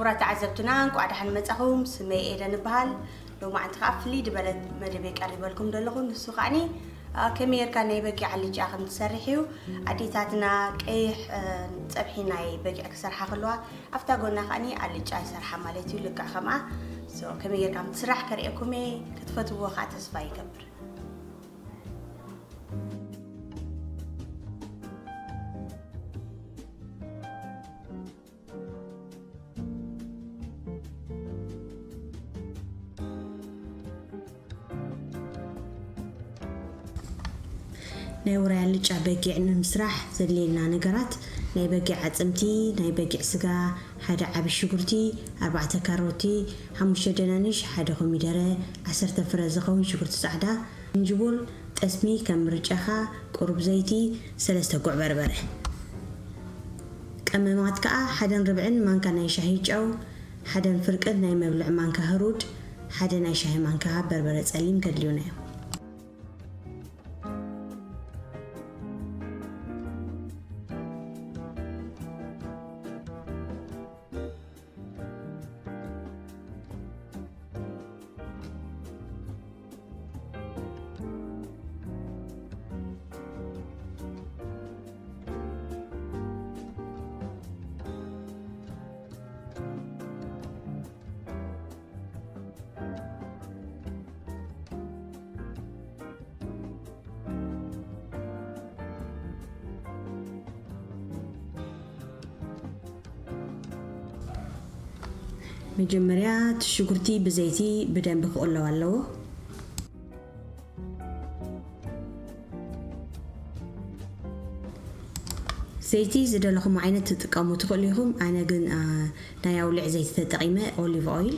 ክቡራት ተዓዘብትና፣ እንቋዕ ደሓን መጻኹም። ስመይ ኤደን እበሃል። ሎማዓንቲ ከኣ ፍልይ ዝበለት መደብ ቀሪበልኩም ዘለኹ። ንሱ ከኣኒ፣ አ፣ ከመይ ጌርካ ናይ በጊዕ ኣልጫ ከም ትሰርሕ እዩ። ኣዴታትና ቀይሕ፣ እ፣ ጸብሒ ናይ በጊዕ ክሰርሓ ከለዋ፣ ኣብታ ጎና ከኣኒ ኣልጫ ይሰርሓ ማለት እዩ፣ ልክዕ ከምኣ። ሶ፣ ከመይ ጌርካ ከም ትስራሕ ከርእየኩም እየ። ክትፈትውዎ ከኣ ተስፋ ይገብር። ናይ ውራይ ኣልጫ በጊዕ ንምስራሕ ዘድልየና ነገራት፣ ናይ በጊዕ ኣጽምቲ፣ ናይ በጊዕ ስጋ፣ ሓደ ዓቢ ሽጉርቲ፣ ኣርባዕተ ካሮቲ፣ ሓሙሽተ ደናንሽ፣ ሓደ ኮሚደረ፣ ዓሰርተ ፍረ ዝኸውን ሽጉርቲ ጻዕዳ፣ ዝንጅቡል፣ ጠስሚ ከም ምርጫኻ፣ ቁሩብ ዘይቲ፣ ሰለስተ ጉዕ በርበረ። ቀመማት ከኣ ሓደን ርብዕን ማንካ ናይ ሻሂ ጨው፣ ሓደን ፍርቅን ናይ መብልዕ ማንካ ህሩድ፣ ሓደ ናይ ሻሂ ማንካ በርበረ ጸሊም ከድልዩና እዮም። መጀመርያ እቲ ሽጉርቲ ብዘይቲ ብደንቢ ክቕለው ኣለዎ። ዘይቲ ዝደለኹም ዓይነት ትጥቀሙ ትኽእሉ ኢኹም። ኣነ ግን፣ አ፣ ናይ ኣውሊዕ ዘይቲ ተጠቒመ፣ ኦሊቭ ኦይል።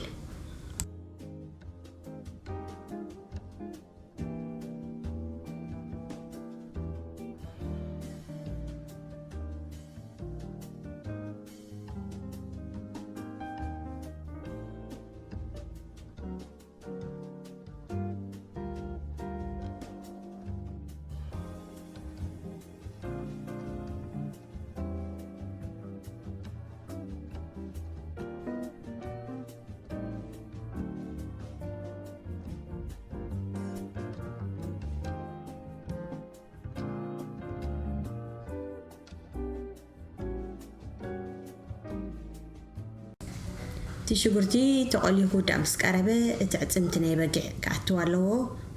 እቲ ሽጉርቲ ተቖሊኹ ዳኣ ምስ ቀረበ፣ እቲ ዕጽምቲ ናይ በጊዕ ክኣትው ኣለዎ፣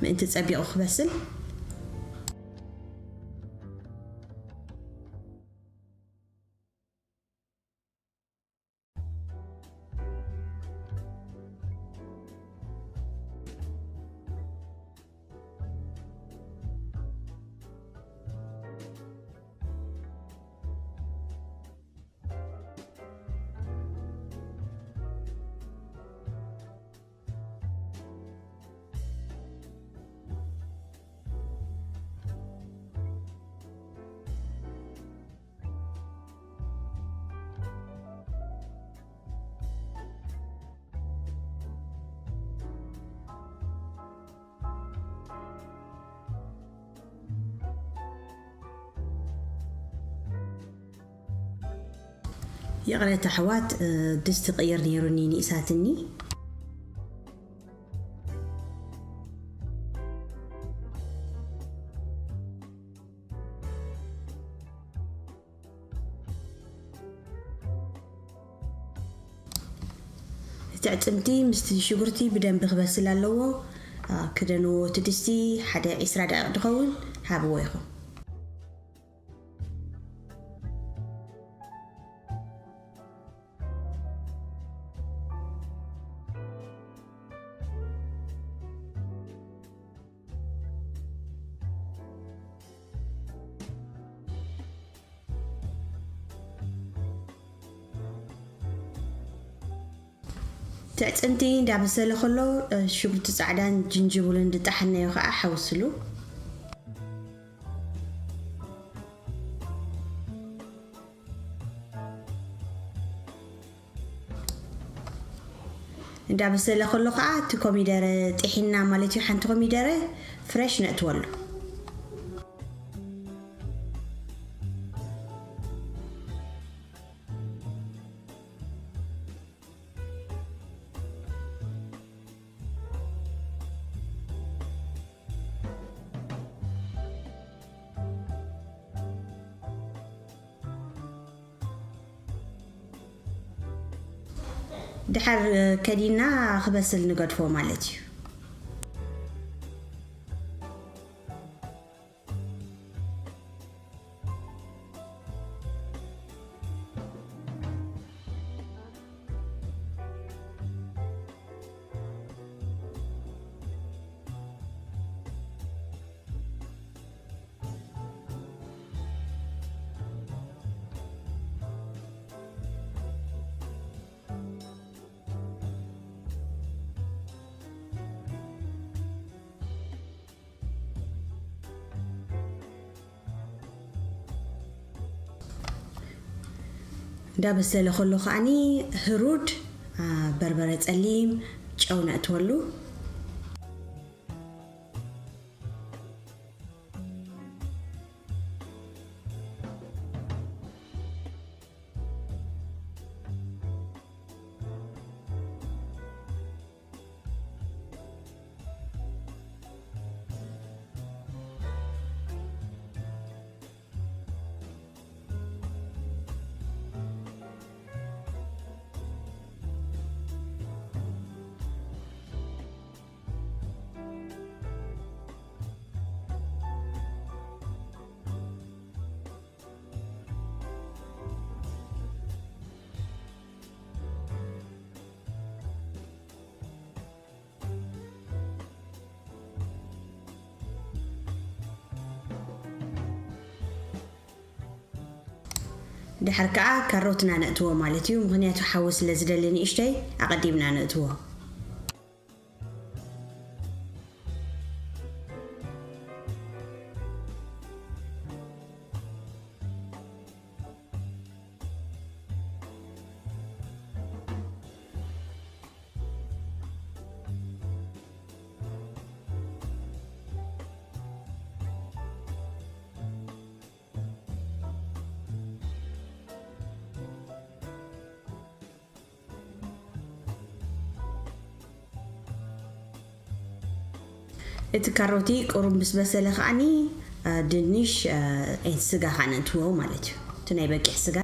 ምእንቲ ጸቢቑ ክበስል። ይቕሬታ ኣሕዋት፣ እ፣ ድስቲ ቅይር ነይሩኒ፣ ንኢሳትኒ። እቲ ኣዕጽምቲ ምስቲ ሽጉርቲ ብደንቢ ክበስል ኣለዎ። አ፣ ክደንዎ እቲ ድስቲ ሓደ ዒስራ ደቂቕ ድኸውን ሃብዎ ኢኹም። እቲ ኣዕጽምቲ እንዳበሰለ ከሎ፣ እ፣ ሽጉርቲ ጻዕዳን ጅንጅብልን ድጣሕናዮ ከኣ ሓውስሉ። እንዳበሰለ ከሎ ከኣ እቲ ኮሚደረ ጢሒና ማለት እዩ። ሓንቲ ኮሚደረ ፍሬሽ ነእትወሉ። ድሕር ከዲና ክበስል ንገድፎ ማለት እዩ። እንዳበሰለ ከሎ ከዓኒ ህሩድ፣ አ፣ በርበረ ጸሊም፣ ጨው ነእትወሉ። ድሕር ከኣ ካሮትና ነእትዎ ማለት እዩ። ምኽንያቱ ሓዊ ስለ ዝደሊ ንእሽተይ ኣቐዲምና ነእትዎ። እቲ ካሮቲ ቁሩብ ምስ በሰለ ከዓኒ፣ አ፣ ድንሽ፣ አ፣ ኤን ስጋ ከኣ ነእትዎ ማለት እዩ። እቲ ናይ በጊዕ ስጋ።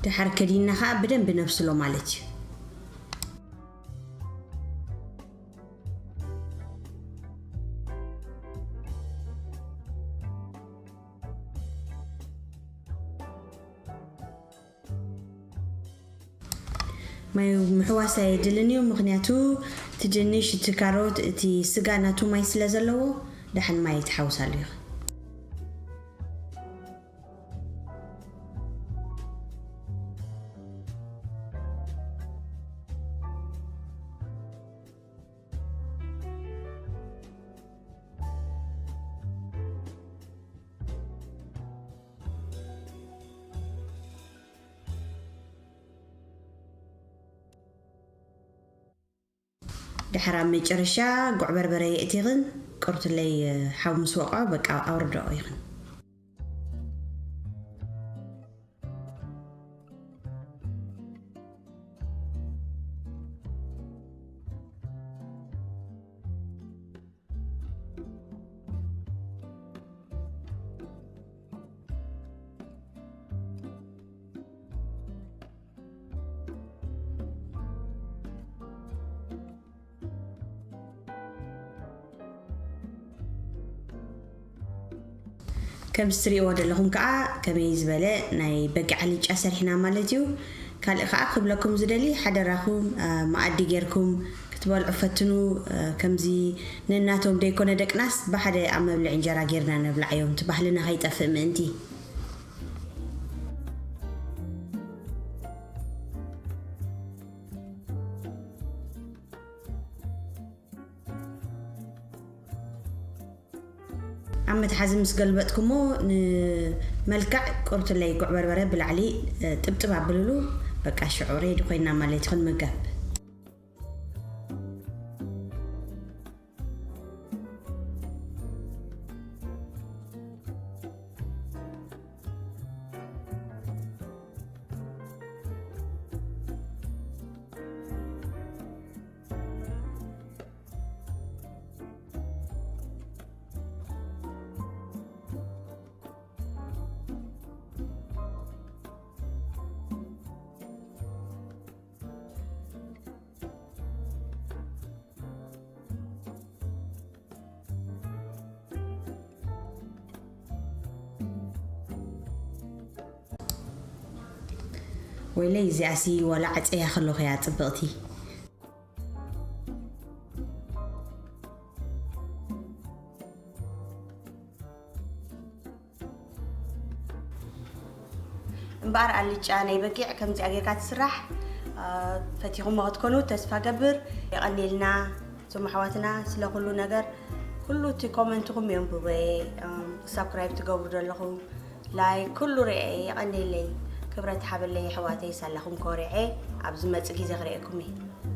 ድሓር ከዲንና ኸዓ ብደንቢ ነብስሎ ማለት እዩ። ማይ ምሕዋስ ኣየድልን እዩ፣ ምኽንያቱ እቲ ድንሽ፣ እቲ ካሮት፣ እቲ ስጋ ናቱ ማይ ስለ ዘለዎ ደሓን ማይ ትሓውሳሉ ኢኻ። ድሕር ኣብ መጨረሻ ጉዕ በርበረ የእቲኽን ቁርትለይ ሓው ምስ ወቕዖ በቃ ኣውርዶ ኢኽን። ከም እትሪእዎ ዘለኹም ከዓ ከመይ ዝበለ ናይ በጊዕ ኣልጫ ሰሪሕና ማለት እዩ። ካልእ ከዓ ክብለኩም ዝደሊ ሓደራኹም መኣዲ ጌርኩም ክትበልዑ ፈትኑ። ከምዚ ነናቶም ደይኮነ ደቅናስ ብሓደ ኣብ መብልዒ እንጀራ ጌርና ነብላዕ እዮም፣ እቲ ባህልና ከይጠፍእ ምእንቲ። ኣብ መትሓዚ ምስ ገልበጥኩሞ ንመልክዕ ቁርትለይ ጉዕ በርበረ ብላዕሊ ጥብጥብ ኣብልሉ። በቃ ሽዑ ሬዲ ኮይና ማለት ይኹን መገብ። ወይለይ እዚኣሲ ዋላ ዓፀያ ከለኹ እያ ፅብቕቲ። እምበኣር ኣልጫ ናይ በጊዕ ከምዚኣ ጌርካ ትስራሕ ፈቲኹሞ ክትኮኑ ተስፋ ገብር። የቐኔልና እዞም ኣሕዋትና ስለ ኩሉ ነገር። ኩሉ እቲ ኮመንትኹም የንብበ፣ ሳብስክራይብ ትገብሩ ዘለኹም፣ ላይክ ኩሉ ርኤ። የቐኔለይ። ክብረት ሓበለይ ኣሕዋተይ፣ ሳላኹም ኮሪዐ ኣብ ዝመጽእ ግዜ ክርእየኩም እየ።